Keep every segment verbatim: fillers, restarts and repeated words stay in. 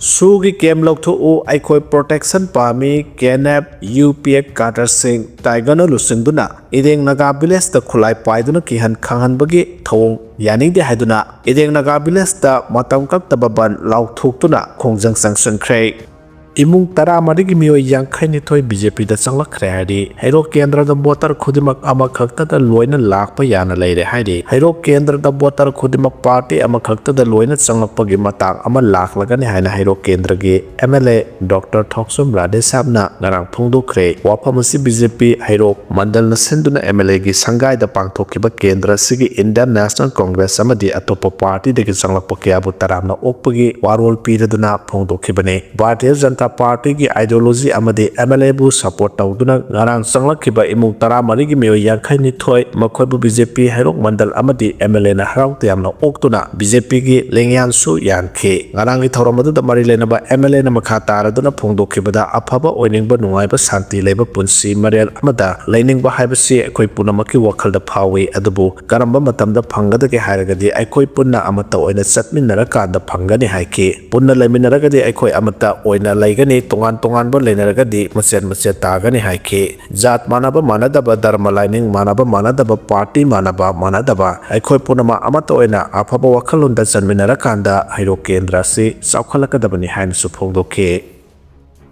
ꯁꯨꯒꯤ ꯀꯦꯝ ꯂꯧꯊꯣꯛꯎ, ꯑꯩꯈꯣꯏ ꯄ꯭ꯔꯣꯇꯦꯛꯁꯟ ꯄꯥꯝꯃꯤ, ꯀꯦꯅꯦꯞ ꯌꯨ ꯄꯤ ꯑꯦ ꯀꯥꯗꯔ ꯁꯤꯡ ꯇꯥꯏꯒꯔꯅ ꯂꯨꯆꯤꯡꯗꯨꯅ ꯏꯔꯦꯡ ꯅꯥꯒꯥ ꯚꯤꯂꯦꯖꯇ ꯈꯨꯠꯂꯥꯏ ꯄꯥꯏꯗꯨꯅ ꯀꯤꯍꯟ ꯈꯪꯍꯟꯕꯒꯤ ꯊꯧꯑꯣꯡ ꯌꯥꯅꯤꯡꯗꯦ ꯍꯥꯏꯗꯨꯅ ꯏꯔꯦꯡ ꯅꯥꯒꯥ ꯚꯤꯂꯦꯖꯇ ꯃꯇꯝ ꯀꯛꯇꯕ ꯕꯟ ꯂꯥꯎꯊꯣꯛꯇꯨꯅ ꯈꯣꯡꯖꯪ ꯆꯪꯁꯤꯟꯈ꯭ꯔꯦ꯫ ꯏꯃꯨꯡ ꯇꯔꯥꯃꯔꯤꯒꯤ ꯃꯤꯑꯣꯏ ꯌꯥꯡꯈꯩꯅꯤꯊꯣꯏ ꯕꯤ ꯖꯦ ꯄꯤꯗ ꯆꯪꯂꯛꯈ꯭ꯔꯦ ꯍꯥꯏꯔꯤ꯫ ꯍꯩꯔꯣꯛ ꯀꯦꯟꯗ꯭ꯔꯗ ꯚꯣꯇꯔ ꯈꯨꯗꯤꯡꯃꯛ ꯑꯃꯈꯛꯇꯗ ꯂꯣꯏꯅ ꯂꯥꯛꯄ ꯌꯥꯅ ꯂꯩꯔꯦ ꯍꯥꯏꯔꯤ꯫ ꯍꯩꯔꯣꯛ ꯀꯦꯟꯗ꯭ꯔꯗ ꯚꯣꯇꯔ ꯈꯨꯗꯤꯡꯃꯛ ꯄꯥꯔꯇꯤ ꯑꯃꯈꯛꯇꯗ ꯂꯣꯏꯅ ꯆꯪꯂꯛꯄꯒꯤ ꯃꯇꯥꯡ ꯑꯃ ꯂꯥꯛꯂꯒꯅꯤ ꯍꯥꯏꯅ ꯍꯩꯔꯣꯛ ꯀꯦꯟꯗ꯭ꯔꯒꯤ ꯑꯦꯝ ꯑꯦꯜ ꯑꯦ ꯗꯣꯛꯇꯔ ꯊꯣꯛꯆꯣꯝ ꯔꯥꯙꯦꯁ꯭ꯌꯥꯝꯅ ꯉꯔꯥꯡ ꯐꯣꯡꯗꯣꯛꯈ꯭ꯔꯦ꯫ ꯋꯥꯐꯝ ꯑꯁꯤ ꯕꯤ ꯖꯦ ꯄꯤ ꯍꯩꯔꯣꯛ ꯃꯟꯗꯜꯅ ꯁꯤꯟꯗꯨꯅ ꯑꯦꯝ ꯑꯦꯜ ꯑꯦꯒꯤ ꯁꯪꯒꯥꯏꯗ ꯄꯥꯡꯊꯣꯛꯈꯤꯕ ꯀꯦꯟꯗ꯭ꯔ ꯑꯁꯤꯒꯤ ꯏꯟꯗꯤꯌꯟ ꯅꯦꯁꯅꯦꯜ ꯀꯣꯡꯒ꯭ꯔꯦꯁ ꯑꯃꯗꯤ ꯑꯇꯣꯞꯄ ꯄꯥꯔꯇꯤꯗꯒꯤ ꯆꯪꯂꯛꯄ ꯀꯌꯥꯕꯨ ꯇꯔꯥꯝꯅ ꯑꯣꯛꯄꯒꯤ ꯋꯥꯔꯣꯜ ꯄꯤꯔꯗꯨꯅ ꯐꯣꯡꯗꯣꯛꯈꯤꯕꯅꯤ꯫ ꯚꯥꯔꯇꯤꯌ ꯖꯅꯇꯥ ꯄꯥꯔꯇꯤꯒꯤ ideology ꯑꯃꯗꯤ ꯑꯦꯝ ꯑꯦꯜ ꯑꯦꯕꯨ ꯁꯄꯣꯔꯠ ꯇꯧꯗꯨꯅ ꯉꯔꯥꯡ ꯆꯪꯂꯛꯈꯤꯕ ꯏꯃꯨꯡ ꯇꯔꯥꯃꯔꯤꯒꯤ ꯃꯤꯑꯣꯏ ꯌꯥꯡꯈꯩꯅꯤꯊꯣꯏ, ꯃꯈꯣꯏꯕꯨ ꯕꯤ ꯖꯦ ꯄꯤ ꯍꯩꯔꯣꯛ ꯃꯟꯗꯜ ꯑꯃꯗꯤ ꯑꯦꯝ ꯑꯦꯜ ꯑꯦꯅ ꯍꯔꯥꯎ ꯇꯌꯥꯝꯅ ꯑꯣꯛꯇꯨꯅ ꯕꯤ ꯖꯦ ꯄꯤꯒꯤ ꯂꯦꯡꯌꯥꯟꯁꯨ ꯌꯥꯟꯈꯤ꯫ ꯉꯔꯥꯡꯒꯤ ꯊꯧꯔꯝ ꯑꯗꯨꯗ ꯃꯔꯤ ꯂꯩꯅꯕ ꯑꯦꯝ ꯑꯦꯜ ꯑꯦꯅ ꯃꯈꯥ ꯇꯥꯔꯗꯨꯅ ꯐꯣꯡꯗꯣꯛꯈꯤꯕꯗ, ꯑꯐꯕ ꯑꯣꯏꯅꯤꯡꯕ, ꯅꯨꯡꯉꯥꯏꯕ, ꯁꯥꯟꯇꯤ ꯂꯩꯕ ꯄꯨꯟꯁꯤ ꯃꯔꯦꯜ ꯑꯃꯗ ꯂꯩꯅꯤꯡꯕ ꯍꯥꯏꯕꯁꯤ ꯑꯩꯈꯣꯏ ꯄꯨꯝꯅꯃꯛꯀꯤ ꯋꯥꯈꯜꯗ ꯐꯥꯎꯏ, ꯑꯗꯨꯕꯨ ꯀꯔꯝꯕ ꯃꯇꯝꯗ ꯐꯪꯒꯗꯒꯦ ꯍꯥꯏꯔꯒꯗꯤ ꯑꯩꯈꯣꯏ ꯄꯨꯟꯅ ꯑꯃꯠꯇ ꯑꯣꯏꯅ ꯆꯠꯃꯤꯟꯅꯔꯀꯥꯟꯗ ꯐꯪꯒꯅꯤ ꯍꯥꯏꯈꯤ꯫ ꯄꯨꯟꯅ ꯂꯩꯃꯤꯟꯅꯔꯒꯗꯤ ꯑꯩꯈꯣꯏ ꯑꯃꯠꯇ ꯑꯣꯏꯅ ꯂꯩꯒꯅꯤ, ꯇꯣꯉꯥꯟ ꯇꯣꯉꯥꯟꯕ ꯂꯩꯅꯔꯒꯗꯤ ꯃꯆꯦꯠ ꯃꯆꯦꯠ ꯇꯥꯒꯅꯤ ꯍꯥꯏꯈꯤ꯫ ꯖꯥꯠ ꯃꯥꯟꯅꯕ ꯃꯥꯟꯅꯗꯕ, ꯙꯔꯃ ꯂꯥꯏꯅꯤꯡ ꯃꯥꯟꯅꯕ ꯃꯥꯟꯅꯗꯕ, ꯄꯥꯔꯇꯤ ꯃꯥꯟꯅꯕ ꯃꯥꯟꯅꯗꯕ, ꯑꯩꯈꯣꯏ ꯄꯨꯝꯅꯃꯛ ꯑꯃꯠꯇ ꯑꯣꯏꯅ ꯑꯐꯕ ꯋꯥꯈꯜꯂꯣꯟꯗ ꯆꯟꯃꯤꯟꯅꯔꯀꯥꯟꯗ ꯍꯩꯔꯣꯛ ꯀꯦꯟꯗ꯭ꯔ ꯑꯁꯤ ꯆꯥꯎꯈꯠꯂꯛꯀꯗꯕꯅꯤ ꯍꯥꯏꯅꯁꯨ ꯐꯣꯡꯗꯣꯛꯈꯤ꯫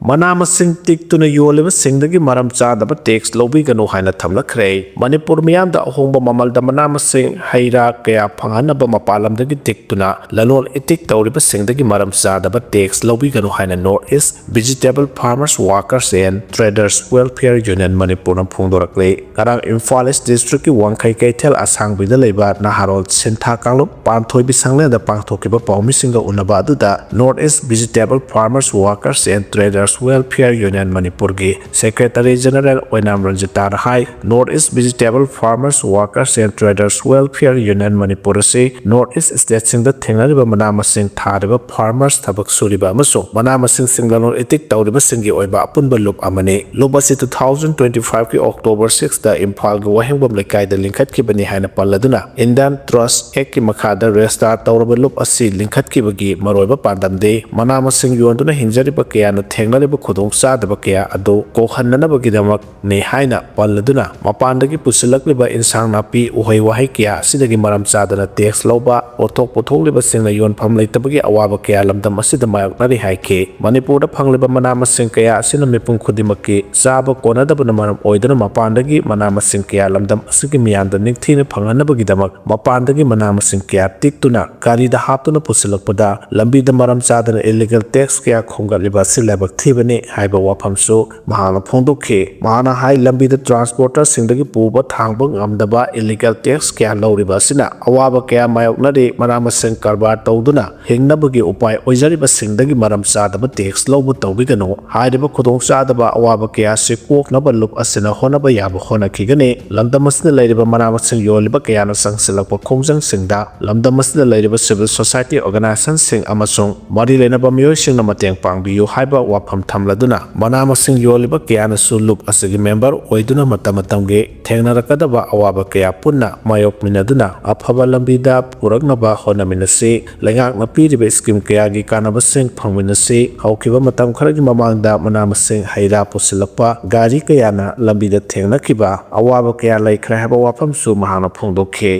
ꯃꯅꯥ ꯃꯁꯤꯡ ꯇꯤꯛꯇꯨꯅ ꯌꯣꯜꯂꯤꯕꯁꯤꯡꯗꯒꯤ ꯃꯔꯝ ꯆꯥꯗꯕ ꯇꯦꯛꯁ ꯂꯧꯕꯤꯒꯅꯨ ꯍꯥꯏꯅ ꯊꯝꯂꯛꯈ꯭ꯔꯦ꯫ ꯃꯅꯤꯄꯨꯔ ꯃꯤꯌꯥꯝꯗ ꯑꯍꯣꯡꯕ ꯃꯃꯜꯗ ꯃꯅꯥ ꯃꯁꯤꯡ, ꯍꯩ ꯔꯥ ꯀꯌꯥ ꯐꯪꯍꯟꯅꯕ ꯃꯄꯥꯟ ꯂꯝꯗꯒꯤ ꯇꯤꯛꯇꯨꯅ ꯂꯂꯣꯟ ꯏꯇꯤꯛ ꯇꯧꯔꯤꯕꯁꯤꯡꯗꯒꯤ ꯃꯔꯝ ꯆꯥꯗꯕ ꯇꯦꯛꯁ ꯂꯧꯕꯤꯒꯅꯨ ꯍꯥꯏꯅ North East Vegetable Farmers Workers and Traders Welfare Union ꯃꯅꯤꯄꯨꯔꯅ ꯐꯣꯡꯗꯣꯔꯛꯂꯤ꯫ ꯉꯔꯥꯡ ꯏꯝꯐꯥꯜ ꯏꯁ ꯗꯤꯁꯇ꯭ꯔꯤꯛꯀꯤ ꯋꯥꯡꯈꯩ ꯀꯩꯊꯦꯜ ꯑꯁꯥꯡꯕꯤꯗ ꯂꯩꯕ ꯅꯍꯥꯔꯣꯜ ꯁꯤꯟꯊꯥ ꯀꯥꯡꯂꯨꯞ ꯄꯥꯟꯊꯣꯏꯕꯤ ꯁꯪꯂꯦꯟꯗ ꯄꯥꯡꯊꯣꯛꯈꯤꯕ ꯄꯥꯎꯃꯤꯁꯤꯡꯒ ꯎꯅꯕ ꯑꯗꯨꯗ North East Vegetable Farmers Workers and Traders Welfare Union ꯃꯅꯤꯄꯨꯔꯒꯤ Secretary General Oinam ꯔꯟꯖꯤꯇꯥꯅ high, North East Vegetable Farmers, Workers and Traders Welfare Union Manipur ꯑꯁꯤ North East stateꯁꯤꯡꯗ ꯊꯦꯡꯅꯔꯤꯕ ꯃꯅꯥ ꯃꯁꯤꯡ ꯊꯥꯔꯤꯕ farmers, ꯊꯕꯛ ꯁꯨꯔꯤꯕ ꯑꯃꯁꯨꯡ ꯃꯅꯥ ꯃꯁꯤꯡꯁꯤꯡ ꯂꯂꯣꯟ ꯏꯇꯤꯛ ꯇꯧꯔꯤꯕꯁꯤꯡꯒꯤ ꯑꯣꯏꯕ ꯑꯄꯨꯟꯕ ꯂꯨꯞ ꯑꯃꯅꯤ꯫ ꯂꯨꯞ ꯑꯁꯤ two thousand twenty fiveꯀꯤ October sixꯇ ꯏꯝꯐꯥꯜꯒꯤ ꯋꯥꯍꯦꯡꯕꯝ ꯂꯩꯀꯥꯏꯗ ꯂꯤꯡꯈꯠꯈꯤꯕꯅꯤ ꯍꯥꯏꯅ ꯄꯜꯂꯗꯨꯅ, Indian Trust Actꯀꯤ ꯃꯈꯥꯗ register ꯇꯧꯔꯕ ꯂꯨꯞ ꯑꯁꯤ ꯂꯤꯡꯈꯠꯈꯤꯕꯒꯤ ꯃꯔꯨꯑꯣꯏꯕ ꯄꯥꯟꯗꯝꯗꯤ ꯃꯅꯥ ꯃꯁꯤꯡ ꯌꯣꯟꯗꯨꯅ ꯍꯤꯡꯖꯔꯤꯕ ꯀꯌꯥꯅ ꯊꯦꯡꯅꯔꯤꯕ ꯈꯨꯗꯣꯡꯆꯥꯗꯕ ꯀꯌꯥ ꯑꯗꯨ ꯀꯣꯛꯍꯟꯅꯅꯕꯒꯤꯗꯃꯛꯅꯤ ꯍꯥꯏꯅ ꯄꯜꯂꯗꯨꯅ, ꯃꯄꯥꯟꯗꯒꯤ ꯄꯨꯁꯤꯜꯂꯛꯂꯤꯕ ꯏꯟꯁꯥꯡ ꯅꯥꯄꯤ, ꯎꯍꯩ ꯋꯥꯍꯩ ꯀꯌꯥ ꯑꯁꯤꯗꯒꯤ ꯃꯔꯝ ꯆꯥꯗꯅ tax ꯂꯧꯕ, ꯄꯣꯠꯊꯣꯛ ꯄꯨꯊꯣꯛꯂꯤꯕꯁꯤꯡꯅ ꯌꯣꯟꯐꯝ ꯂꯩꯇꯕꯒꯤ ꯑꯋꯥꯕ ꯀꯌꯥ ꯂꯝꯗꯝ ꯑꯁꯤꯗ ꯃꯥꯌꯣꯛꯅꯔꯤ ꯍꯥꯏꯈꯤ꯫ ꯃꯅꯤꯄꯨꯔꯗ ꯐꯪꯂꯤꯕ ꯃꯅꯥ ꯃꯁꯤꯡ ꯀꯌꯥ ꯑꯁꯤꯅ ꯃꯤꯄꯨꯝ ꯈꯨꯗꯤꯡꯃꯛꯀꯤ ꯆꯥꯕ ꯀꯣꯟꯅꯗꯕꯅ ꯃꯔꯝ ꯑꯣꯏꯗꯨꯅ ꯃꯄꯥꯟꯗꯒꯤ ꯃꯅꯥ ꯃꯁꯤꯡ ꯀꯌꯥ ꯂꯝꯗꯝ ꯑꯁꯤꯒꯤ ꯃꯤꯌꯥꯝꯗ ꯅꯤꯡꯊꯤꯅ ꯐꯪꯍꯟꯅꯕꯒꯤꯗꯃꯛ ꯃꯄꯥꯟꯗꯒꯤ ꯃꯅꯥ ꯃꯁꯤꯡ ꯀꯌꯥ ꯇꯤꯛꯇꯨꯅ ꯒꯥꯔꯤꯗ ꯍꯥꯞꯇꯨꯅ ꯄꯨꯁꯤꯜꯂꯛꯄꯗ ꯂꯝꯕꯤꯗ ꯃꯔꯝ ꯆꯥꯗꯅ illegal tax ꯀꯌꯥ ꯈꯣꯝꯒꯠꯂꯤꯕ ꯑꯁꯤ ꯂꯥꯏꯕꯛ ꯊꯤꯕꯅꯤ ꯍꯥꯏꯕ ꯋꯥꯐꯝꯁꯨ ꯃꯍꯥꯛꯅ ꯐꯣꯡꯗꯣꯛꯈꯤ꯫ ꯃꯍꯥꯛꯅ ꯍꯥꯏ, ꯂꯝꯕꯤꯗ transporterꯁꯤꯡꯗꯒꯤ ꯄꯨꯕ ꯊꯥꯡꯕ ꯉꯝꯗꯕ illegal tax ꯀꯌꯥ ꯂꯧꯔꯤꯕ ꯑꯁꯤꯅ ꯑꯋꯥꯕ ꯀꯌꯥ ꯃꯥꯌꯣꯛꯅꯔꯤ꯫ ꯃꯅꯥ ꯃꯁꯤꯡ ꯀꯔꯕꯥꯔ ꯇꯧꯗꯨꯅ ꯍꯤꯡꯅꯕꯒꯤ ꯎꯄꯥꯏ ꯑꯣꯏꯖꯔꯤꯕꯁꯤꯡꯗꯒꯤ ꯃꯔꯝ ꯆꯥꯗꯕ tax ꯂꯧꯕ ꯇꯧꯕꯤꯒꯅꯨ꯫ ꯍꯥꯏꯔꯤꯕ ꯈꯨꯗꯣꯡꯆꯥꯗꯕ ꯑꯋꯥꯕ ꯀꯌꯥ ꯑꯁꯤ ꯀꯣꯛꯅꯕ ꯂꯨꯞ ꯑꯁꯤꯅ ꯍꯣꯠꯅꯕ ꯌꯥꯕ ꯍꯣꯠꯅꯈꯤꯒꯅꯤ꯫ ꯂꯝꯗꯝ ꯑꯁꯤꯗ ꯂꯩꯔꯤꯕ ꯃꯅꯥ ꯃꯁꯤꯡ ꯌꯣꯜꯂꯤꯕ ꯀꯌꯥꯅ ꯆꯪꯁꯤꯜꯂꯛꯄ ꯈꯣꯡꯖꯪꯁꯤꯡꯗ ꯂꯝꯗꯝ ꯑꯁꯤꯗ ꯂꯩꯔꯤꯕ civil society organizationꯁꯤꯡ ꯑꯃꯁꯨꯡ ꯃꯔꯤ ꯂꯩꯅꯕ ꯃꯤꯑꯣꯏꯁꯤꯡꯅ ꯃꯇꯦꯡ ꯄꯥꯡꯕꯤꯌꯨ ꯍꯥꯏꯕ ꯋꯥꯐꯝ ꯊꯝꯂꯗꯨꯅ, ꯃꯅꯥ ꯃꯁꯤꯡ ꯌꯣꯜꯂꯤꯕ ꯀꯌꯥꯅꯁꯨ ꯂꯨꯞ ꯑꯁꯤꯒꯤ member ꯑꯣꯏꯗꯨꯅ ꯃꯇꯝ ꯃꯇꯝꯒꯤ ꯊꯦꯡꯅꯔꯛꯀꯗꯕ ꯑꯋꯥꯕ ꯀꯌꯥ ꯄꯨꯟꯅ ꯃꯥꯌꯣꯛꯃꯤꯟꯅꯗꯨꯅ ꯑꯐꯕ ꯂꯝꯕꯤꯗ ꯄꯨꯔꯛꯅꯕ ꯍꯣꯠꯅꯃꯤꯟꯅꯁꯤ꯫ ꯂꯩꯉꯥꯛꯅ ꯄꯤꯔꯤꯕ scheme ꯀꯌꯥꯒꯤ ꯀꯥꯟꯅꯕꯁꯤꯡ ꯐꯪꯃꯤꯟꯅꯁꯤ꯫ ꯍꯧꯈꯤꯕ ꯃꯇꯝ ꯈꯔꯒꯤ ꯃꯃꯥꯡꯗ ꯃꯅꯥ ꯃꯁꯤꯡ, ꯍꯩ ꯔꯥ ꯄꯨꯁꯤꯜꯂꯛꯄ ꯒꯥꯔꯤ ꯀꯌꯥꯅ ꯂꯝꯕꯤꯗ ꯊꯦꯡꯅꯈꯤꯕ ꯑꯋꯥꯕ ꯀꯌꯥ ꯂꯩꯈ꯭ꯔꯦ ꯍꯥꯏꯕ ꯋꯥꯐꯝꯁꯨ ꯃꯍꯥꯛꯅ ꯐꯣꯡꯗꯣꯛꯈꯤ꯫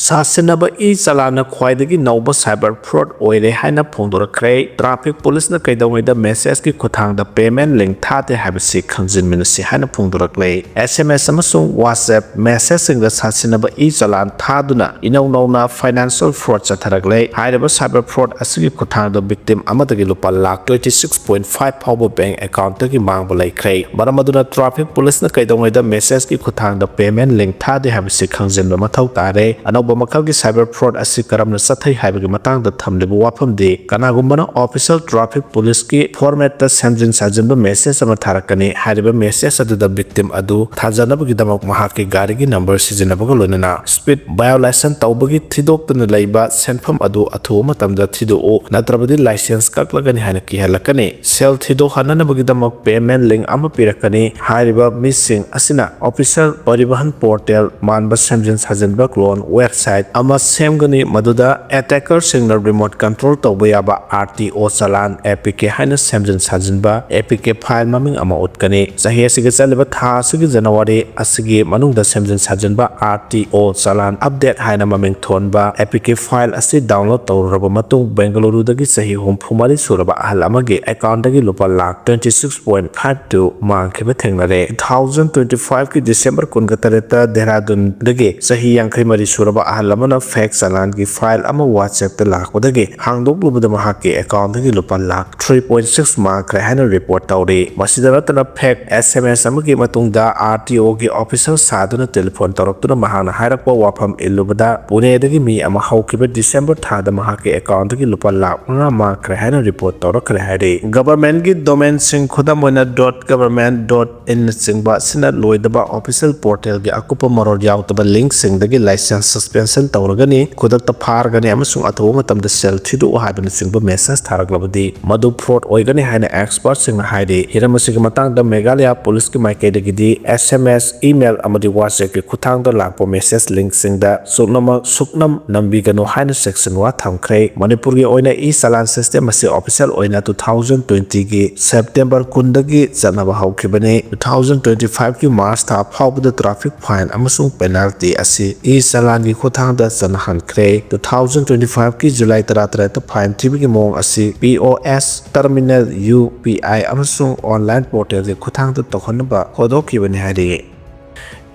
ꯁꯥꯁꯤꯟꯅꯕ e-challanꯅ ꯈ꯭ꯋꯥꯏꯗꯒꯤ ꯅꯧꯕ cyber fraud ꯑꯣꯏꯔꯦ ꯍꯥꯏꯅ ꯐꯣꯡꯗꯣꯔꯛꯈ꯭ꯔꯦ꯫ Traffic Policeꯅ ꯀꯩꯗꯧꯉꯩꯗ messageꯀꯤ ꯈꯨꯠꯊꯥꯡꯗ payment link ꯊꯥꯗꯦ ꯍꯥꯏꯕꯁꯤ ꯈꯪꯖꯤꯟꯃꯤꯟꯅꯁꯤ ꯍꯥꯏꯅ ꯐꯣꯡꯗꯣꯔꯛꯂꯦ꯫ SMS ꯑꯃꯁꯨꯡ WhatsApp messageꯁꯤꯡꯗ ꯁꯥꯁꯤꯟꯅꯕ e-challan ꯊꯥꯗꯨꯅ ꯏꯅꯧ ꯅꯧꯅ financial fraud ꯆꯠꯊꯔꯛꯂꯦ꯫ ꯍꯥꯏꯔꯤꯕ cyber fraud ꯑꯁꯤꯒꯤ ꯈꯨꯠꯊꯥꯡꯗ victim ꯑꯃꯗꯒꯤ ꯂꯨꯄꯥ lakh twenty six point five ꯐꯥꯎꯕ bank accountꯇꯒꯤ ꯃꯥꯡꯕ ꯂꯩꯈ꯭ꯔꯦ꯫ ꯃꯔꯝ ꯑꯗꯨꯅ Traffic Policeꯅ ꯀꯩꯗꯧꯉꯩꯗ messageꯀꯤ ꯈꯨꯠꯊꯥꯡꯗ payment link ꯊꯥꯗꯦ ꯍꯥꯏꯕꯁꯤ ꯈꯪꯖꯤꯟꯕ ꯃꯊꯧ ꯇꯥꯔꯦ꯫ ꯑꯅꯧꯕ ꯃꯈꯜꯒꯤ cyber fraud ꯑꯁꯤ ꯀꯔꯝꯅ ꯆꯠꯊꯩ ꯍꯥꯏꯕꯒꯤ ꯃꯇꯥꯡꯗ ꯊꯝꯂꯤꯕ ꯋꯥꯐꯝꯗꯤ, ꯀꯅꯥꯒꯨꯝꯕꯅ official traffic policeꯀꯤ formatꯇ ꯁꯦꯝꯖꯤꯟ ꯁꯥꯖꯤꯟꯕ message ꯑꯃ ꯊꯥꯔꯛꯀꯅꯤ꯫ ꯍꯥꯏꯔꯤꯕ message ꯑꯗꯨꯗ victim ꯑꯗꯨ ꯊꯥꯖꯅꯕꯒꯤꯗꯃꯛ ꯃꯍꯥꯛꯀꯤ ꯒꯥꯔꯤꯒꯤ number ꯁꯤꯖꯤꯟꯅꯕꯒ ꯂꯣꯏꯅꯅ speed violation ꯇꯧꯕꯒꯤ ꯊꯤꯗꯣꯛꯇꯨꯅ ꯂꯩꯕ ꯁꯦꯟꯐꯝ ꯑꯗꯨ ꯑꯊꯨꯕ ꯃꯇꯝꯗ ꯊꯤꯗꯣꯛꯎ, ꯅꯠꯇ꯭ꯔꯕꯗꯤ license ꯀꯛꯂꯒꯅꯤ ꯍꯥꯏꯅ ꯀꯤꯍꯜꯂꯛꯀꯅꯤ꯫ ꯁꯦꯜ ꯊꯤꯗꯣꯛꯍꯟꯅꯅꯕꯒꯤꯗꯃꯛ payment link ꯑꯃ ꯄꯤꯔꯛꯀꯅꯤ꯫ ꯍꯥꯏꯔꯤꯕ ꯃꯤꯁꯤꯡ ꯑꯁꯤꯅ official ꯄꯔꯤꯕꯍꯟ portal ꯃꯥꯟꯕ ꯁꯦꯝꯖꯤꯟ ꯁꯥꯖꯤꯟꯕ clone website ꯑꯃ ꯁꯦꯝꯒꯅꯤ, ꯃꯗꯨꯗ attackerꯁꯤꯡꯅ remote control ꯇꯧꯕ ꯌꯥꯕ RTO ꯆꯂꯥꯟ APK ꯍꯥꯏꯅ ꯁꯦꯝꯖꯤꯟ ꯁꯥꯖꯤꯟꯕ APK file ꯃꯃꯤꯡ ꯑꯃ ꯎꯠꯀꯅꯤ꯫ ꯆꯍꯤ ꯑꯁꯤꯒꯤ ꯆꯠꯂꯤꯕ ꯊꯥ ꯑꯁꯤꯒꯤ January ꯑꯁꯤꯒꯤ ꯃꯅꯨꯡꯗ ꯁꯦꯝꯖꯤꯟ ꯁꯥꯖꯤꯟꯕ RTO ꯆꯂꯥꯟ update ꯍꯥꯏꯅ ꯃꯃꯤꯡ ꯊꯣꯟꯕ APK file ꯑꯁꯤ download ꯇꯧꯔꯨꯔꯕ ꯃꯇꯨꯡ, ꯕꯦꯡꯒꯂꯨꯔꯨꯗꯒꯤ ꯆꯍꯤ ꯍꯨꯝꯐꯨ ꯃꯔꯤ ꯁꯨꯔꯕ ꯑꯍꯜ ꯑꯃꯒꯤ accountꯗꯒꯤ ꯂꯨꯄꯥ lakh twenty six point five two ꯃꯥꯡꯈꯤꯕ ꯊꯦꯡꯅꯔꯦ꯫ Two thousand twenty fiveꯀꯤ December ꯀꯨꯟꯒ ꯇꯔꯦꯠꯇ ꯗꯦꯍꯔꯥꯗꯨꯟꯗꯒꯤ ꯆꯍꯤ ꯌꯥꯡꯈꯩ ꯃꯔꯤ ꯁꯨꯔꯕ ꯑꯍꯜ ꯑꯃꯅ fake ꯆꯂꯥꯟꯒꯤ file ꯑꯃ WhatsAppꯇ ꯂꯥꯛꯄꯗꯒꯤ ꯍꯥꯡꯗꯣꯛꯂꯨꯕꯗ ꯃꯍꯥꯛꯀꯤ accountꯗꯒꯤ ꯂꯨꯄꯥ ꯂꯥꯈ three point six ꯃꯥꯡꯈ꯭ꯔꯦ ꯍꯥꯏꯅ report ꯇꯧꯔꯤ꯫ ꯃꯁꯤꯗ ꯅꯠꯇꯅ fake SMS ꯑꯃꯒꯤ ꯃꯇꯨꯡꯗ RTOꯒꯤ officer ꯁꯥꯗꯨꯅ telephone ꯇꯧꯔꯛꯇꯨꯅ ꯃꯍꯥꯛꯅ ꯍꯥꯏꯔꯛꯄ ꯋꯥꯐꯝ ꯏꯜꯂꯨꯕꯗ ꯄꯨꯅꯦꯗꯒꯤ ꯃꯤ ꯑꯃ ꯍꯧꯈꯤꯕ December ꯊꯥꯗ ꯃꯍꯥꯛꯀꯤ accountꯗꯒꯤ ꯂꯨꯄꯥ ꯂꯥꯈ ꯃꯉꯥ ꯃꯥꯡꯈ꯭ꯔꯦ ꯍꯥꯏꯅ report ꯇꯧꯔꯛꯈ꯭ꯔꯦ ꯍꯥꯏꯔꯤ꯫ Governmentꯀꯤ domainꯁꯤꯡ, ꯈꯨꯗꯝ ꯑꯣꯏꯅ dot government dot inꯅꯆꯤꯡꯕ ꯑꯁꯤꯅ ꯂꯣꯏꯗꯕ official portalꯒꯤ ꯑꯀꯨꯞꯄ ꯃꯔꯣꯜ ꯌꯥꯎꯗꯕ linkꯁꯤꯡꯗꯒꯤ license suspension ꯇꯧꯔꯒꯅꯤ, ꯈꯨꯗꯛꯇ ꯐꯥꯔꯒꯅꯤ ꯑꯃꯁꯨꯡ ꯑꯊꯨꯕ ꯃꯇꯝꯗ ꯁꯦꯜ ꯊꯤꯗꯣꯛꯎ ꯍꯥꯏꯕꯅꯆꯤꯡꯕ message ꯊꯥꯔꯛꯂꯕꯗꯤ ꯃꯗꯨ fraud ꯑꯣꯏꯒꯅꯤ ꯍꯥꯏꯅ expertꯁꯤꯡꯅ ꯍꯥꯏꯔꯤ꯫ ꯍꯤꯔꯝ ꯑꯁꯤꯒꯤ ꯃꯇꯥꯡꯗ Meghalaya Policeꯀꯤ ꯃꯥꯏꯀꯩꯗꯒꯤꯗꯤ SMS, email ꯑꯃꯗꯤ WhatsAppꯀꯤ ꯈꯨꯠꯊꯥꯡꯗ ꯂꯥꯛꯄ message linkꯁꯤꯡꯗ ꯁꯨꯞꯅꯃꯛ ꯁꯨꯞꯅꯝ ꯅꯝꯕꯤꯒꯅꯨ ꯍꯥꯏꯅ section ꯋꯥ ꯊꯝꯈ꯭ꯔꯦ꯫ ꯃꯅꯤꯄꯨꯔꯒꯤ ꯑꯣꯏꯅ e-challan system ꯑꯁꯤ official ꯑꯣꯏꯅ two thousand twentyꯒꯤ September ꯀꯨꯟꯗꯒꯤ ꯆꯠꯅꯕ ꯍꯧꯈꯤꯕꯅꯤ꯫ Two thousand twenty fiveꯀꯤ March ꯊꯥ ꯐꯥꯎꯕꯗ traffic fine ꯑꯃꯁꯨꯡ penalty ꯑꯁꯤ e-challanꯒꯤ ꯈꯨꯠꯊꯥꯡꯗ ꯆꯠꯅꯍꯟꯈ꯭ꯔꯦ꯫ Two thousand twenty fiveꯀꯤ July ꯇꯔꯥꯇꯔꯦꯠꯇ fine ꯊꯤꯕꯒꯤ ꯃꯑꯣꯡ ꯑꯁꯤ POS terminal, UPI ꯑꯃꯁꯨꯡ online portalꯒꯤ ꯈꯨꯠꯊꯥꯡꯗ ꯇꯧꯍꯟꯅꯕ ꯍꯧꯗꯣꯛꯈꯤꯕꯅꯤ ꯍꯥꯏꯔꯤ꯫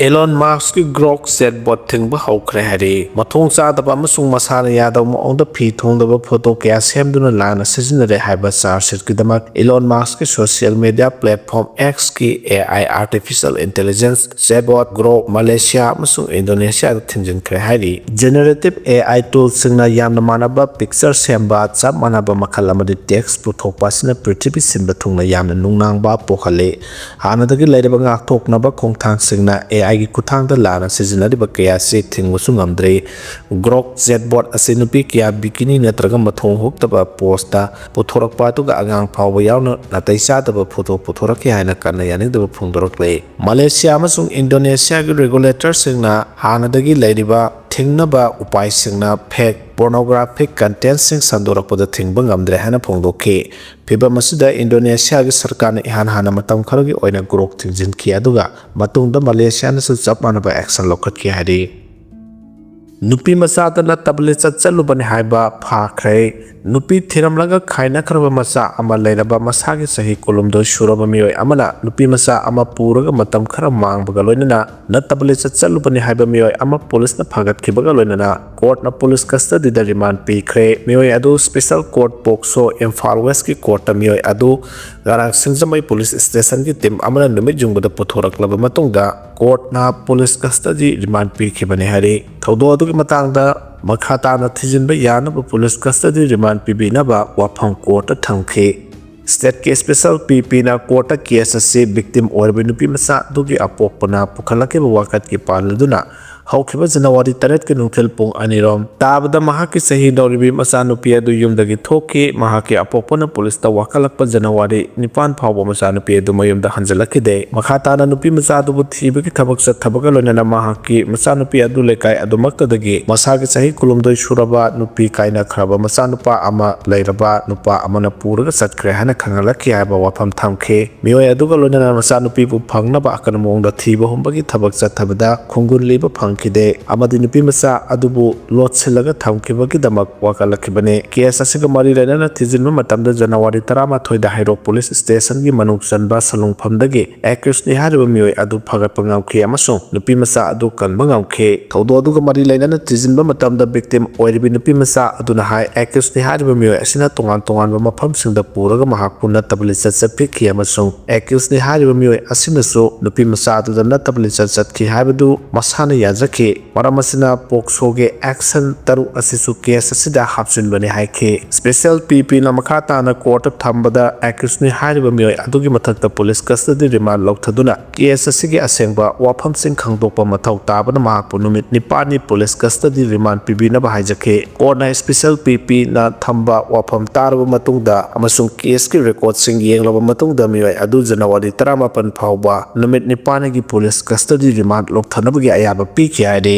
Elon Muskꯀꯤ Grok chatbot ꯊꯤꯡꯕ ꯍꯧꯈ꯭ꯔꯦ ꯍꯥꯏꯔꯤ꯫ ꯃꯊꯣꯡ ꯆꯥꯗꯕ ꯑꯃꯁꯨꯡ ꯃꯁꯥꯅ ꯌꯥꯗꯕ ꯃꯑꯣꯡꯗ ꯐꯤ ꯊꯣꯡꯗꯕ ꯐꯣꯇꯣ ꯀꯌꯥ ꯁꯦꯝꯗꯨꯅ ꯂꯥꯟꯅ ꯁꯤꯖꯤꯟꯅꯔꯦ ꯍꯥꯏꯕ ꯆꯥꯔꯖꯁꯤꯠꯀꯤꯗꯃꯛ Elon Muskꯀꯤ social media platform Xꯀꯤ AI artificial intelligence chatbot Grok Malaysia ꯑꯃꯁꯨꯡ ꯏꯟꯗꯣꯅꯦꯁꯤꯌꯥꯗ ꯊꯤꯡꯖꯤꯟꯈ꯭ꯔꯦ ꯍꯥꯏꯔꯤ꯫ Generative AI toolꯁꯤꯡꯅ ꯌꯥꯝꯅ ꯃꯥꯟꯅꯕ picture ꯁꯦꯝꯕ, ꯆꯞ ꯃꯥꯟꯅꯕ ꯃꯈꯜ ꯑꯃꯗꯤ text ꯄꯨꯊꯣꯛꯄ ꯑꯁꯤꯅ ꯄ꯭ꯔꯤꯊꯤꯕꯤ ꯁꯤꯟꯕ ꯊꯨꯡꯅ ꯌꯥꯝꯅ ꯅꯨꯡꯅꯥꯡꯕ ꯄꯣꯛꯍꯜꯂꯤ꯫ ꯍꯥꯟꯅꯗꯒꯤ ꯂꯩꯔꯤꯕ ꯉꯥꯛꯊꯣꯛꯅꯕ ꯈꯣꯡꯊꯥꯡꯁꯤꯡꯅ AIꯒꯤ ꯈꯨꯠꯊꯥꯡꯗ ꯂꯥꯟꯅ ꯁꯤꯖꯤꯟꯅꯔꯤꯕ ꯀꯌꯥ ꯑꯁꯤ ꯊꯤꯡꯕꯁꯨ ꯉꯝꯗ꯭ꯔꯤ꯫ Grok chatbot ꯑꯁꯤ ꯅꯨꯄꯤ ꯀꯌꯥ bikini ꯅꯠꯇ꯭ꯔꯒ ꯃꯊꯣꯡ ꯍꯨꯛꯇꯕ poseꯇ ꯄꯨꯊꯣꯔꯛꯄ, ꯑꯗꯨꯒ ꯑꯉꯥꯡ ꯐꯥꯎꯕ ꯌꯥꯎꯅ ꯅꯥꯇꯩ ꯆꯥꯗꯕ ꯐꯣꯇꯣ ꯄꯨꯊꯣꯔꯛꯈꯤ ꯍꯥꯏꯅ ꯀꯟꯅ ꯌꯥꯅꯤꯡꯗꯕ ꯐꯣꯡꯗꯣꯔꯛꯂꯤ꯫ ꯃꯂꯦꯁꯤꯌꯥ ꯑꯃꯁꯨꯡ ꯏꯟꯗꯣꯅꯦꯁꯤꯌꯥꯒꯤ regulatorꯁꯤꯡꯅ ꯍꯥꯟꯅꯗꯒꯤ ꯂꯩꯔꯤꯕ ꯊꯤꯡꯅꯕ ꯎꯄꯥꯏꯁꯤꯡꯅ fake pornographic contentꯁꯤꯡ ꯁꯟꯗꯣꯔꯛꯄꯗ ꯊꯤꯡꯕ ꯉꯝꯗ꯭ꯔꯦ ꯍꯥꯏꯅ ꯐꯣꯡꯗꯣꯛꯈꯤ꯫ ꯐꯤꯚꯝ ꯑꯁꯤꯗ ꯏꯟꯗꯣꯅꯦꯁꯤꯌꯥꯒꯤ ꯁꯔꯀꯥꯔꯅ ꯏꯍꯥꯟ ꯍꯥꯟꯅ ꯃꯇꯝ ꯈꯔꯒꯤ ꯑꯣꯏꯅ Grok ꯊꯤꯡꯖꯤꯟꯈꯤ, ꯑꯗꯨꯒ ꯃꯇꯨꯡꯗ ꯃꯂꯦꯁꯤꯌꯥꯅꯁꯨ ꯆꯞ ꯃꯥꯟꯅꯕ action ꯂꯧꯈꯠꯈꯤ ꯍꯥꯏꯔꯤ꯫ ꯅꯨꯄꯤ ꯃꯆꯥꯗ ꯅꯠꯇꯕ ꯂꯤꯆꯠ ꯆꯠꯂꯨꯕꯅꯤ ꯍꯥꯏꯕ ꯐꯥꯈ꯭ꯔꯦ꯫ ꯅꯨꯄꯤ ꯊꯤꯔꯝꯂꯒ ꯈꯥꯏꯅꯈ꯭ꯔꯕ ꯃꯆꯥ ꯑꯃ ꯂꯩꯔꯕ ꯃꯁꯥꯒꯤ ꯆꯍꯤ ꯀꯨꯟꯍꯨꯝꯗꯣꯏ ꯁꯨꯔꯕ ꯃꯤꯑꯣꯏ ꯑꯃꯅ ꯅꯨꯄꯤ ꯃꯆꯥ ꯑꯃ ꯄꯨꯔꯒ ꯃꯇꯝ ꯈꯔ ꯃꯥꯡꯕꯒ ꯂꯣꯏꯅꯅ ꯅꯠꯇꯕ ꯂꯤꯆꯠ ꯆꯠꯂꯨꯕꯅꯤ ꯍꯥꯏꯕ ꯃꯤꯑꯣꯏ ꯑꯃ ꯄꯨꯂꯤꯁꯅ ꯐꯥꯒꯠꯈꯤꯕꯒ ꯂꯣꯏꯅꯅ ꯀꯣꯔꯠꯅ ꯄꯨꯂꯤꯁ ꯀꯁꯇꯗꯤꯗ ꯔꯤꯃꯥꯟ ꯄꯤꯈ꯭ꯔꯦ꯫ ꯃꯤꯑꯣꯏ ꯑꯗꯨ special court POCSO ꯏꯝꯐꯥꯜ ꯋꯦꯁꯀꯤ ꯀꯣꯔꯠꯇ ꯃꯤꯑꯣꯏ ꯑꯗꯨ ꯉꯔꯥꯡ ꯁꯤꯡꯖꯃꯩ ꯄꯨꯂꯤꯁ ꯁ꯭ꯇꯦꯁꯟꯒꯤ ꯇꯤꯝ ꯑꯃꯅ ꯅꯨꯃꯤꯠ ꯌꯨꯡꯕꯗ ꯄꯨꯊꯣꯔꯛꯂꯕ ꯃꯇꯨꯡꯗ ꯀꯣꯔꯠꯅ ꯄꯨꯂꯤꯁ ꯀꯁꯇꯗꯤ ꯔꯤꯃꯥꯟ ꯄꯤꯈꯤꯕꯅꯤ ꯍꯥꯏꯔꯤ꯫ ꯊꯧꯗꯣꯛ ꯑꯗꯨꯒꯤ ꯃꯇꯥꯡꯗ ꯃꯈꯥ ꯇꯥꯅ ꯊꯤꯖꯤꯟꯕ ꯌꯥꯅꯕ ꯄꯨꯂꯤꯁ ꯀꯁꯇꯗꯤ ꯔꯤꯃꯥꯟ ꯄꯤꯕꯤꯅꯕ ꯋꯥꯐꯝ ꯀꯣꯔꯠꯇ ꯊꯝꯈꯤ꯫ ꯁ꯭ꯇꯦꯠꯀꯤ special PPꯅ ꯀꯣꯔꯠꯇ ꯀꯦꯁ ꯑꯁꯤ victim ꯑꯣꯏꯔꯕ ꯅꯨꯄꯤ ꯃꯆꯥ ꯑꯗꯨꯒꯤ ꯑꯄꯣꯛꯄꯅ ꯄꯨꯈꯠꯂꯛꯈꯤꯕ ꯋꯥꯀꯠꯀꯤ ꯄꯥꯜꯂꯗꯨꯅ ꯍꯧꯈꯤꯕ ꯖꯅꯋꯥꯔꯤ ꯇꯔꯦꯠꯀꯤ ꯅꯨꯡꯊꯤꯜ ꯄꯨꯡ ꯑꯅꯤꯔꯣꯝ ꯇꯥꯕꯗ ꯃꯍꯥꯛꯀꯤ ꯆꯍꯤ ꯅꯧꯔꯤꯕꯤ ꯃꯆꯥꯅꯨꯄꯤ ꯑꯗꯨ ꯌꯨꯝꯗꯒꯤ ꯊꯣꯛꯈꯤ꯫ ꯃꯍꯥꯛꯀꯤ ꯑꯄꯣꯛꯄꯅ ꯄꯨꯂꯤꯁꯇ ꯋꯥꯀꯠꯂꯛꯄ ꯖꯅꯋꯥꯔꯤ ꯅꯤꯄꯥꯟ ꯐꯥꯎꯕ ꯃꯆꯥꯅꯨꯄꯤ ꯑꯗꯨ ꯃꯌꯨꯝꯗ ꯍꯟꯖꯤꯜꯂꯛꯈꯤꯗꯦ꯫ ꯃꯈꯥ ꯇꯥꯅ ꯅꯨꯄꯤ ꯃꯆꯥ ꯑꯗꯨꯕꯨ ꯊꯤꯕꯒꯤ ꯊꯕꯛ ꯆꯠꯊꯕꯒ ꯂꯣꯏꯅꯅ ꯃꯍꯥꯛꯀꯤ ꯃꯆꯥꯅꯨꯄꯤ ꯑꯗꯨ ꯂꯩꯀꯥꯏ ꯑꯗꯨꯃꯛꯇꯗꯒꯤ ꯃꯁꯥꯒꯤ ꯆꯍꯤ ꯀꯨꯟꯍꯨꯝꯗꯣꯏ ꯁꯨꯔꯕ ꯅꯨꯄꯤ ꯀꯥꯏꯅꯈ꯭ꯔꯕ ꯃꯆꯥꯅꯨꯄꯥ ꯑꯃ ꯂꯩꯔꯕ ꯅꯨꯄꯥ ꯑꯃꯅ ꯄꯨꯔꯒ ꯆꯠꯈ꯭ꯔꯦ ꯍꯥꯏꯅ ꯈꯪꯍꯜꯂꯛꯈꯤ ꯍꯥꯏꯕ ꯋꯥꯐꯝ ꯊꯝꯈꯤ꯫ ꯃꯤꯑꯣꯏ ꯑꯗꯨꯒ ꯂꯣꯏꯅꯅ ꯃꯆꯥꯅꯨꯄꯤꯕꯨ ꯐꯪꯅꯕ ꯑꯀꯟꯕ ꯃꯑꯣꯡꯗ ꯊꯤꯕ ꯍꯨꯝꯕꯒꯤ ꯊꯕꯛ ꯆꯠꯊꯕꯗ ꯈꯣꯡꯒꯨꯜ ꯂꯤꯕ ꯐꯪꯈꯤ꯫ ꯈꯤꯗꯦ ꯑꯃꯗꯤ ꯅꯨꯄꯤ ꯃꯆꯥ ꯑꯗꯨꯕꯨ ꯂꯣꯠꯁꯤꯜꯂꯒ ꯊꯝꯈꯤꯕꯒꯤꯗꯃꯛ ꯋꯥꯀꯠꯂꯛꯈꯤꯕꯅꯤ꯫ ꯀꯦꯁ ꯑꯁꯤꯒ ꯃꯔꯤ ꯂꯩꯅꯅ ꯊꯤꯖꯤꯟꯕ ꯃꯇꯝꯗ ꯖꯅꯋꯥꯔꯤ ꯇꯔꯥꯃꯥꯊꯣꯏꯗ ꯍꯩꯔꯣꯛ ꯄꯨꯂꯤꯁ ꯁ꯭ꯇꯦꯁꯟꯒꯤ ꯃꯅꯨꯡ ꯆꯟꯕ ꯁꯂꯨꯡꯐꯝꯗꯒꯤ ꯑꯦꯀ꯭ꯌꯨꯁꯅꯤ ꯍꯥꯏꯔꯤꯕ ꯃꯤꯑꯣꯏ ꯑꯗꯨ ꯐꯒꯠꯄ ꯉꯝꯈꯤ ꯑꯃꯁꯨꯡ ꯅꯨꯄꯤ ꯃꯆꯥ ꯑꯗꯨ ꯀꯟꯕ ꯉꯝꯈꯤ꯫ ꯊꯧꯗꯣꯛ ꯑꯗꯨꯒ ꯃꯔꯤ ꯂꯩꯅꯅ ꯊꯤꯖꯤꯟꯕ ꯃꯇꯝꯗ ꯚꯤꯛꯇꯤꯝ ꯑꯣꯏꯔꯤꯕꯤ ꯅꯨꯄꯤ ꯃꯆꯥ ꯑꯗꯨꯅ ꯍꯥꯏ, ꯑꯦꯀ꯭ꯌꯨꯁꯅꯤ ꯍꯥꯏꯔꯤꯕ ꯃꯤꯑꯣꯏ ꯑꯁꯤꯅ ꯇꯣꯉꯥꯟ ꯇꯣꯉꯥꯟꯕ ꯃꯐꯝꯁꯤꯡꯗ ꯄꯨꯔꯒ ꯃꯍꯥꯛꯄꯨ ꯅꯠꯇꯕ ꯂꯤꯆꯠ ꯆꯠꯄꯤꯈꯤ ꯑꯃꯁꯨꯡ ꯑꯦꯀ꯭ꯌꯨꯁꯅꯤ ꯍꯥꯏꯔꯤꯕ ꯃꯤꯑꯣꯏ ꯑꯁꯤꯅꯁꯨ ꯅꯨꯄꯤ ꯃꯆꯥ ꯑꯗꯨꯗ ꯅꯠꯇꯕ ꯂꯤꯆꯠ ꯆꯠꯈꯤ ꯍꯥꯏꯕꯗꯨ ꯃꯁꯥꯅ ꯌꯥꯖꯈꯤ꯫ ꯃꯔꯝ ꯑꯁꯤꯅ ꯄꯣꯛꯁꯣꯒꯤ ꯑꯦꯛꯁꯟ ꯇꯔꯨꯛ ꯑꯁꯤꯁꯨ ꯀꯦꯁ ꯑꯁꯤꯗ ꯍꯥꯞꯆꯤꯟꯕꯅꯤ ꯍꯥꯏꯈꯤ꯫ ꯁ꯭ꯄꯦꯁꯦꯜ ꯄꯤ ꯄꯤꯅ ꯃꯈꯥ ꯇꯥꯅ ꯀꯣꯔꯠꯇ ꯊꯝꯕꯗ ꯑꯦꯀ꯭ꯌꯨꯁꯅꯤ ꯍꯥꯏꯔꯤꯕ ꯃꯤꯑꯣꯏ ꯑꯗꯨꯒꯤ ꯃꯊꯛꯇ ꯄꯨꯂꯤꯁ ꯀꯁꯇꯗꯤ ꯔꯤꯃꯥꯟ ꯂꯧꯊꯗꯨꯅ ꯀꯦꯁ ꯑꯁꯤꯒꯤ ꯑꯁꯦꯡꯕ ꯋꯥꯐꯝꯁꯤꯡ ꯈꯪꯗꯣꯛꯄ ꯃꯊꯧ ꯇꯥꯕꯅ ꯃꯍꯥꯛꯄꯨ ꯅꯨꯃꯤꯠ ꯅꯤꯄꯥꯟꯅꯤ ꯄꯨꯂꯤꯁ ꯀꯁꯇꯗꯤ ꯔꯤꯃꯥꯟ ꯄꯤꯕꯤꯅꯕ ꯍꯥꯏꯖꯈꯤ꯫ ꯀꯣꯔꯠꯅ ꯁ꯭ꯄꯦꯁꯦꯜ ꯄꯤ ꯄꯤꯅ ꯊꯝꯕ ꯋꯥꯐꯝ ꯇꯥꯔꯕ ꯃꯇꯨꯡꯗ ꯑꯃꯁꯨꯡ ꯀꯦꯁꯀꯤ ꯔꯦꯀꯣꯔꯗꯁꯤꯡ ꯌꯦꯡꯂꯕ ꯃꯇꯨꯡꯗ ꯃꯤꯑꯣꯏ ꯑꯗꯨ ꯖꯅꯋꯥꯔꯤ ꯇꯔꯥꯃꯥꯄꯟ ꯐꯥꯎꯕ ꯅꯨꯃꯤꯠ ꯅꯤꯄꯥꯟꯒꯤ ꯄꯨꯂꯤꯁ ꯀꯁꯇꯗꯤ ꯔꯤꯃꯥꯟ ꯂꯧꯊꯅꯕꯒꯤ ꯑꯌꯥꯕ ꯄꯤꯈꯤ ꯍꯥꯏꯔꯤ꯫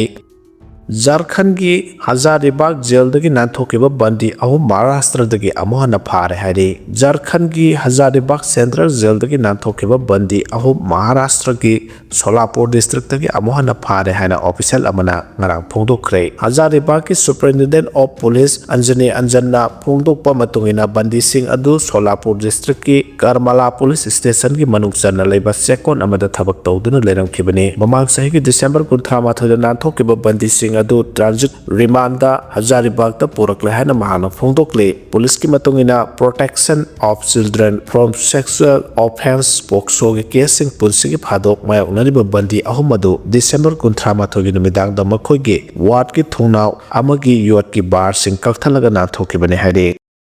ꯖꯥꯔꯈꯟꯒꯤ ꯍꯖꯥꯔꯤꯕꯥꯒ ꯖꯦꯜꯗꯒꯤ ꯅꯥꯟꯊꯣꯛꯈꯤꯕ ꯕꯟꯗꯤ ꯑꯍꯨꯝ ꯃꯍꯥꯔꯥꯁꯇ꯭ꯔꯗꯒꯤ ꯑꯃꯨꯛ ꯍꯟꯅ ꯐꯥꯔꯦ ꯍꯥꯏꯔꯤ꯫ ꯖꯥꯔꯈꯟꯒꯤ ꯍꯖꯥꯔꯤꯕꯥꯒ ꯁꯦꯟꯇ꯭ꯔꯦꯜ ꯖꯦꯜꯗꯒꯤ ꯅꯥꯟꯊꯣꯛꯈꯤꯕ ꯕꯟꯗꯤ ꯑꯍꯨꯝ ꯃꯍꯥꯔꯥꯁꯇ꯭ꯔꯒꯤ ꯁꯣꯂꯥꯄꯨꯔ ꯗꯤꯁꯇ꯭ꯔꯤꯛꯇꯒꯤ ꯑꯃꯨꯛ ꯍꯟꯅ ꯐꯥꯔꯦ ꯍꯥꯏꯅ ꯑꯣꯐꯤꯁꯤꯌꯦꯜ ꯑꯃꯅ ꯉꯔꯥꯡ ꯐꯣꯡꯗꯣꯛꯈ꯭ꯔꯦ꯫ ꯍꯖꯥꯔꯤꯕꯥꯒꯀꯤ ꯁꯨꯄꯔꯤꯟꯇꯦꯟꯗꯦꯟꯠ ꯑꯣꯐ ꯄꯨꯂꯤꯁ ꯑꯟꯖꯅꯤ ꯑꯟꯖꯟꯅ ꯐꯣꯡꯗꯣꯛꯄ ꯃꯇꯨꯡ ꯏꯟꯅ ꯕꯟꯗꯤꯁꯤꯡ ꯑꯗꯨ ꯁꯣꯂꯥꯄꯨꯔ ꯗꯤꯁꯇ꯭ꯔꯤꯛꯀꯤ ꯀꯔꯃꯂꯥ ꯄꯨꯂꯤꯁ ꯁ꯭ꯇꯦꯁꯟꯒꯤ ꯃꯅꯨꯡ ꯆꯟꯅ ꯂꯩꯕ ꯆꯦꯛꯀꯣꯟ ꯑꯃꯗ ꯊꯕꯛ ꯇꯧꯗꯨꯅ ꯂꯩꯔꯝꯈꯤꯕꯅꯤ꯫ ꯃꯃꯥꯡ ꯆꯍꯤꯒꯤ ꯗꯤꯁꯦꯝꯕꯔ ꯀꯨꯟꯊ꯭ꯔꯥ ꯃꯥꯊꯣꯏꯗ ꯅꯥꯟꯊꯣꯛꯈꯤꯕ ꯕꯟꯗꯤꯁꯤꯡ ꯑꯗꯨ ꯇ꯭ꯔꯥꯟꯖꯤꯠ ꯔꯤꯃꯥꯟꯗ ꯍꯖꯥꯔꯤꯕꯥꯒꯇ ꯄꯨꯔꯛꯂꯦ ꯍꯥꯏꯅ ꯃꯍꯥꯛꯅ ꯐꯣꯡꯗꯣꯛꯂꯤ꯫ ꯄꯨꯂꯤꯁꯀꯤ ꯃꯇꯨꯡ ꯏꯟꯅ Protection of Children from Sexual Offence, ꯄꯣꯛꯁꯣꯒꯤ ꯀꯦꯁꯁꯤꯡ ꯄꯨꯟꯁꯤꯒꯤ ꯐꯥꯗꯣꯛ ꯃꯥꯌꯣꯛꯅꯔꯤꯕ ꯕꯟꯗꯤ ꯑꯍꯨꯝ ꯑꯗꯨ ꯗꯤꯁꯦꯝꯕꯔ ꯀꯨꯟꯊ꯭ꯔꯥ ꯃꯥꯊꯣꯏꯒꯤ ꯅꯨꯃꯤꯗꯥꯡꯗ ꯃꯈꯣꯏꯒꯤ ꯋꯥꯔꯗꯀꯤ ꯊꯣꯡꯅꯥꯎ ꯑꯃꯒꯤ ꯌꯣꯠꯀꯤ ꯕꯥꯔꯁꯤꯡ ꯀꯛꯊꯠꯂꯒ ꯅꯥꯟꯊꯣꯛꯈꯤꯕꯅꯤ ꯍꯥꯏꯔꯤ꯫